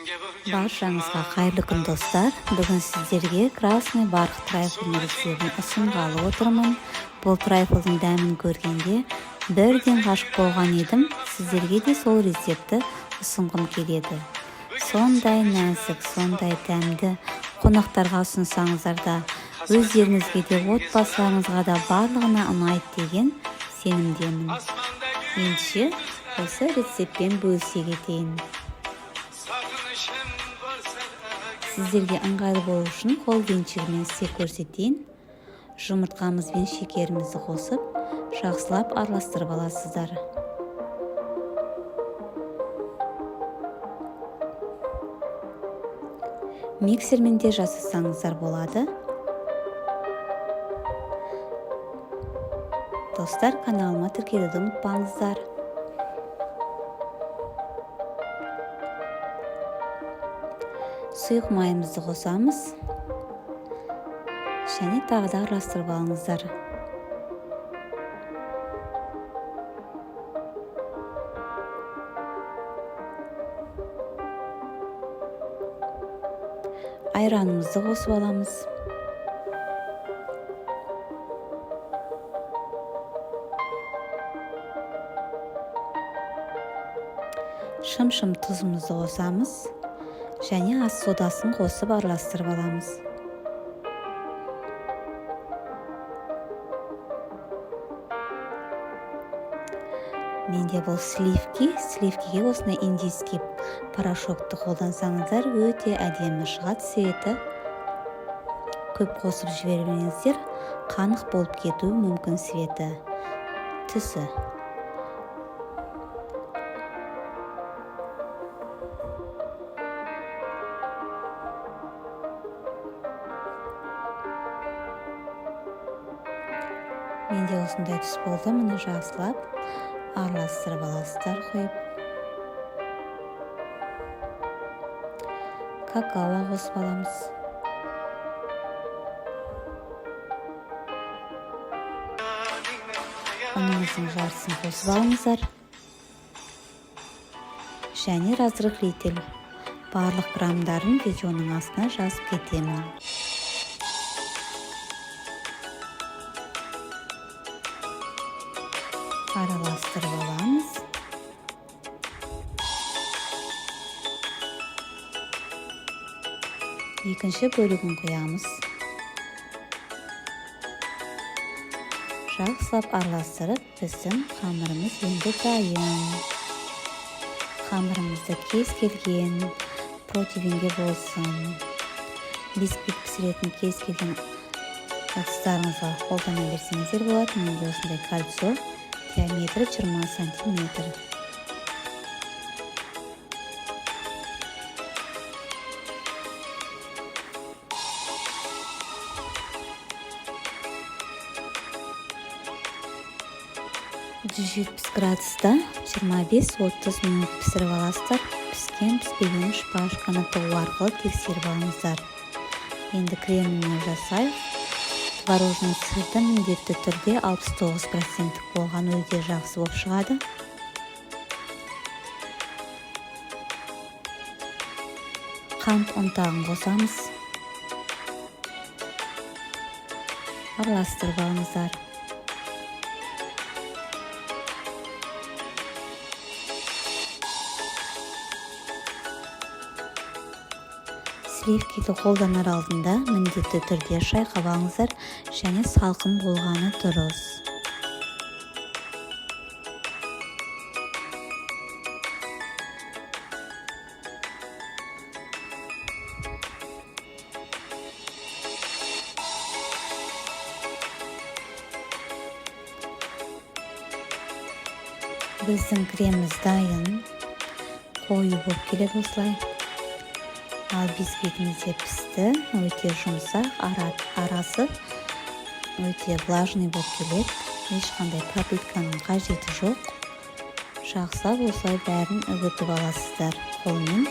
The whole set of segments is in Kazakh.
Баршаңызға қайырлы күн, достар! Бүгін сіздерге Красный бархат трайфлының рецебін ұсынғалы отырмын. Бұл трайфлдың дәмін көргенде бірден ғашық болған едім. Сіздерге де сол рецепті ұсынғым келеді. Сондай нәзік, сондай дәмді. Қонақтарға ұсынсаңыздар да, өздеріңізге де, отбасыларыңызға да, барлығына ұнайды деген сенімдемін. Ендеше, осы рецептпен бөлісе кетейін. Сіздерге ыңғайлы болу үшін қол венчигімен істеп көрсетейін. Жұмыртқамыз бен шекерімізді қосып, жақсылап араластырып аласыздар. Миксермен де жасасаңыздар болады. Достар, каналыма тіркелуді ұмытпаңыздар. Сұйық майымызды қосамыз және тағы да араластырып алыңыздар. Айранымызды қосып аламыз. Шым-шым тұзымызды қосамыз және ас содасын қосып араластырып аламыз. Менде бұл сливки. Сливкиге осындай индийский порошокты қолдансаңыздар, өте әдемі шығады цветі. Көп қосып жібермеңіздер, қанық болып кетуі мүмкін цветі, түсі. Менде осындай түс болды. Міне, жақсылап араластырып аласыздар. Құйып, какао қосып аламыз. Ұнымыздың жартысын қосып алыңыздар және разрыхлитель. Барлық граммдарын видеоның астына жазып кетемін. Араластырып аламыз. Екінші бөлігін құямыз. Жақсылап араластырып, біздің қамырымыз енді дайын. Қамырымызды кез келген противеньге болсын, бисквит пісіретін кез келген ыдыстарыңызға қолдана берсеңіздер болады. Менде осындай кольцо, диаметрі 20 сантиметр. 170 градуста 25-30 минут пісіріп аласыздар. Піскен піспегенін шпажканы тығу арқылы тексеріп алыңыздар. Енді креміне жасайық. Творожный сырды міндетті түрде 69 проценттік болған өте жақсы болып шығады. Қант ұнтағын қосамыз, араластырып алыңыздар. Сливкиді қолданар алдында міндетті түрде шайқап алыңыздар және салқын болғаны дұрыс. Біздің креміміз дайын, қою болып келеді осылай. Ал бисквитіміз де пісті, өте жұмсақ, арасы өте влажный болып келеді. Ешқандай пропытканың қажеті жоқ. Жақсылап осылай бәрін үгітіп аласыздар қолмен.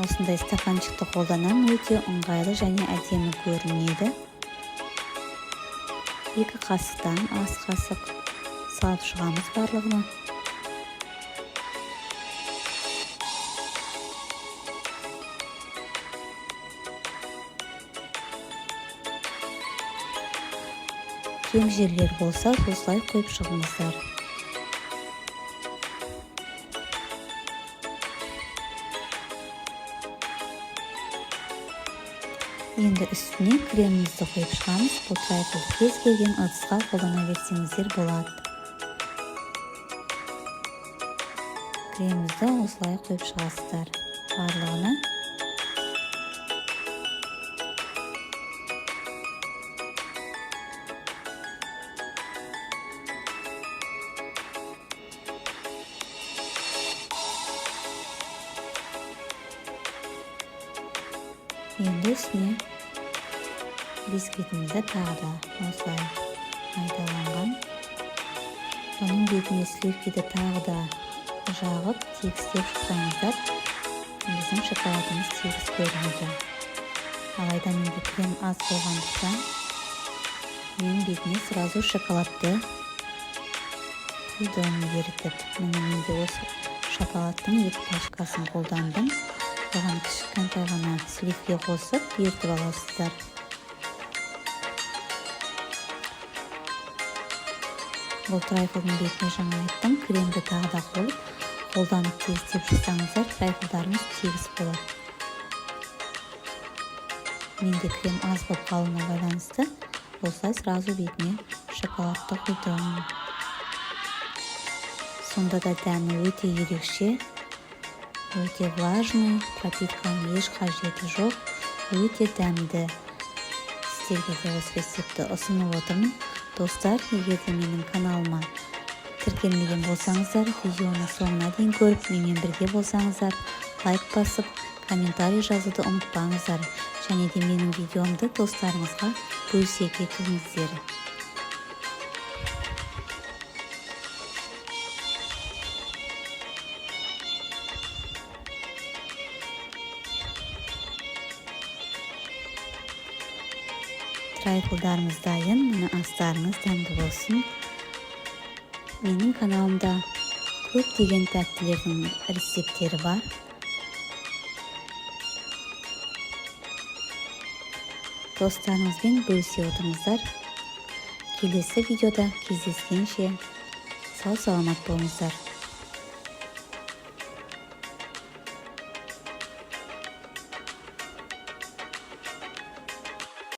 Осындай стаканчикті қолданамын, өте ыңғайлы және әдемі көрінеді. 2 қасықтан ас қасық салып шығамыз барлығына. Кем жерлер болса, осылай құйып шығыңыздар. Енді үстіне кремімізді құйып шығамыз. Бұл трайфлды кез келген ыдысқа қолдана берсеңіздер болады. Кремімізді осылай құйып шығасыздар барлығына. Енді үстіне бисквитімізді тағы да осылай майдаланған. Бұның бетіне сливкиді тағы да жағып, тегістеп шықсаңыздар, біздің шоколадымыз тегіс көрінеді. Алайда менде крем аз болғандықтан, мен бетіне сразу шоколадты құйдым ерітіп. Міне, менде осы шоколадтың 2 пачкасын қолдандым. Оған кішкентай ғана сливки қосып ерітіп аласыздар. Бұл трайфлдың бетіне жаңа айттым, кремді тағы да қойып, қолданып тегістеп шықсаңыздар, трайфлдарыңыз тегіс болады. Менде крем аз болып қалуына байланысты, осылай сразу бетіне шоколадты құйдым. Сонда да дәмі өте ерекше, өте влажный, пропитканың еш қажеті жоқ, өте дәмді. Сіздерге де осы рецептті ұсынып отырмын. Достар, егер де менің каналыма тіркелмеген болсаңыздар, видеоны соңына дейін көріп, менімен бірге болсаңыздар, лайк басып, комментарий жазуды ұмытпаңыздар. Және де менің видеомды достарыңызға бөлісе кетіңіздер. Трайфлдарымыз дайын, міне, астарыңыз дәмді болсын. Менің каналымда көптеген тәттілердің рецепттері бар. Достарыңызбен бөлісе отырыңыздар. Келесі видеода кездескенше сау саламат болыңыздар.